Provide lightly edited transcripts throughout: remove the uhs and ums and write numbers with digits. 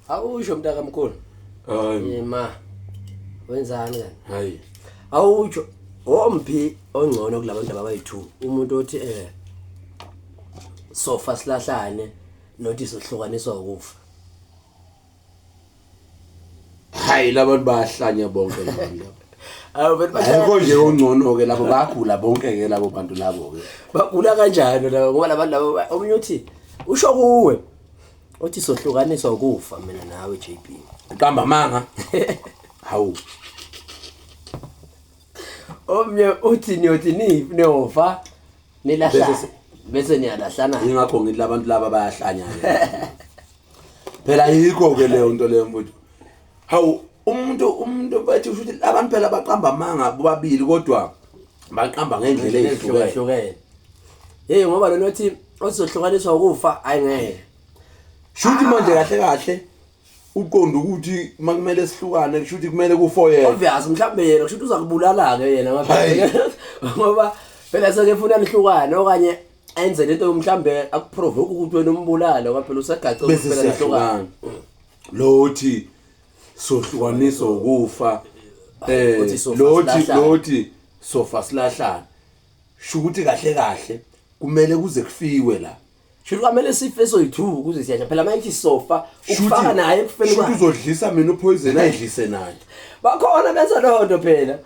Awusho mntaka mkhulu. Hayi. Yema. Wenzani kani? Hayi. Awutsho omphi ongcono kulabantu abayi2. Umuntu othi sofa silahlane nothi sohlukaniswa ukufa. Hayi labantu bayahlanya bonke labantu. Awu bantu Ayikho nje ongcono ke labo bagula bonke ke labo bantu labo ke. Bagula kanjani labo ngoba labantu labo omunye uthi usho kuwe uthi sohlukaniswa ukufa mina nawe JB. Qamba manga. Hawu. Omnye uthi niyothi ni niyofa nilahlana bese niyalahlana. Ingakho ngithi labantu laba bayahlanya ke. Phela yikho ke leyo nto leyo mfowethu. Hawu umuntu mfethu usho ukuthi abantu phela baqamba amanga bobabili kodwa baqamba ngendlela ezihlukene. Ezihlukene. Hey ngoba lona othi ozohlukaniswa ukufa ayingeke. Shuthi manje kahle kahle uqonda ukuthi makumele sihlukane kushuthi kumele kufoyele. Obvious mhlawumbe yena kushuthi uzakubulala ke yena Hayi. ngoba phela sekefuna nihlukane okanye enze lento mhlambe akuprovoke ukuthi wena umbulale ngoba phela usegace Bese ukuthi phela nihlukane. siyahlukana. Lothi sohlukaniswa ukufa Uthi sofa lothi silahlane. lothi sofa silahlane. Shukuthi kahle kahle kumele kuze kufiwe la. Shuthi kwamele sife soyi2 ukuze siyasha phela manje sofa ukufaka naye ekufeni Shuthi kwakhe. uzodlisa mina upoison ayidlise naye. Bakhona benza leyo nto phela.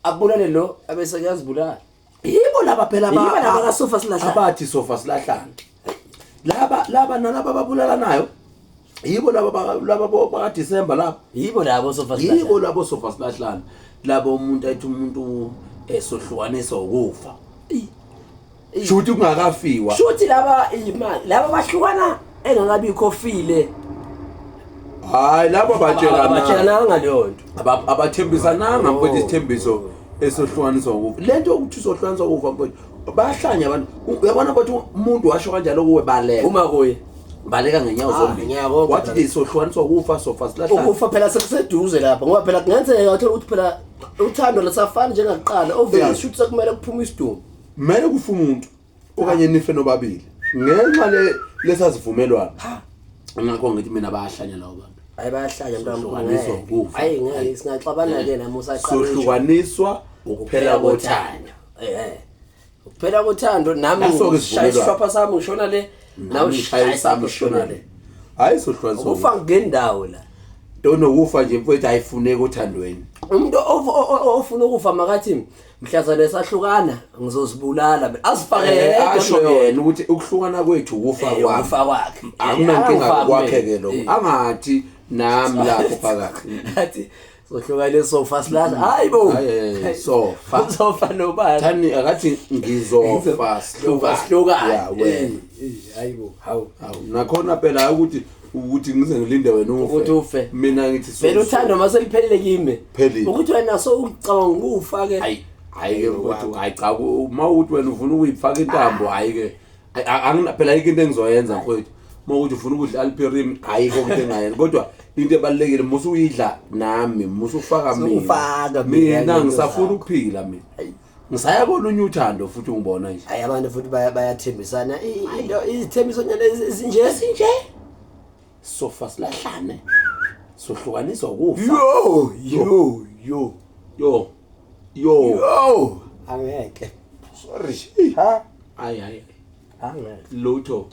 Abulale lo abese kuyazibulala. Yibo laba phela Yibo laba kasofa silahlane. Abathi sofa silahlane. Laba nalaba ababulalanayo. Yibo laba laba baka December laba. Yibo labo sofa silahlane. Yibo labo sofa silahlane. Labo umuntu athi umuntu esohlukaniswa ukufa. Shuthi kungakafiwa. Shuthi laba imali laba bahlukana engakabikho file. Hayi labo batshelana. Abatshelananga leyo nto. Abathembisananga mfowethu Oh. isithembiso esohlukaniswa ukufa. Lento ukuthi usohlukaniswa ukufa mfowethu bayahlanya abantu. Uyabona mfowethu umuntu washo kanjalo kuwe baleka. Uma kuye Baleka ngenyawo Ah, zombili. ngiyabonga. Wathi nje sohlukaniswa ukufa sofa silahlane. ukufa phela sekuseduze lapha ngoba phela kungenzeka uthola ukuthi phela uthando lusafani njengakuqala obvious shuthi sekumele kuphume isidumbu. Kumele kufe umuntu okanye nife nobabili. Ngenxa le lesazivumelwano. Ngakho ngithi mina bayahlanya labo bantu. Hayi bayahlanya mntwana Sohlukaniswa ukufa. Hayi ngeke singaxabana ke nami usaqala. Sohlukaniswa ukuphela kothando. Ukuphela kothando nami Naso-ke ngishaya isivumelwano. isishwapha sami ngishona le nawe Nami ngishaya isami ngishona le. Hayi sohlukaniswa. Ukufa ngendawo la. Nto nokufa nje mfowethu ayifuneki othandweni. Umuntu ofuna ukufa makathi mhlazane sahlukana ngizozibulala mina azifake yedwa Asho kuleyo yena ukuthi ukuhlukana kwethu ukufa kwami. Ukufa kwakhe. Akunankinga Angifaki kwakhe mina. ke lokho. Angathi nami lapho phakathi. Athi sohlukane sofa silahla. Hayi bo. Hayi, sofa. Sofa nobani? Thani akathi ngizofa Sofa sihlukane. sihlukane. Ya wena. Hayi bo. Hawu. Hawu nakhona phela ukuthi ngize ngilinde wena ufe. Ukuthi ufe. Mina ngithi Vele uthando maseliphelile kimi. Phelile. Ukuthi wena so ucabanga ukufa ke. Hayi hayi ke mfowethu hayi cha uma uthi wena ufuna ukuyifaka intambo hayi ke angina phela ayikho into engizoyenza mfowethu. Uma uthi ufuna ukudla alpirim ayikho into engayenza kodwa into ebalulekile musu uyidla nami musu ufaka mina. Sukufaka mina Mina ngento ngisafuna zakho. ukuphila mina. Ngisaya kolunye uthando futhi ungibona nje. Hayi abantu futhi bayathembisana into izithembiso nyana ezinje ezinje. Sofa silahlane. Sohlukaniswa ukufa. Yo yo yo. Yo. Yo. Yo. Angeke. Sorry. Ha? Hayi hayi. Angeke. Lutho.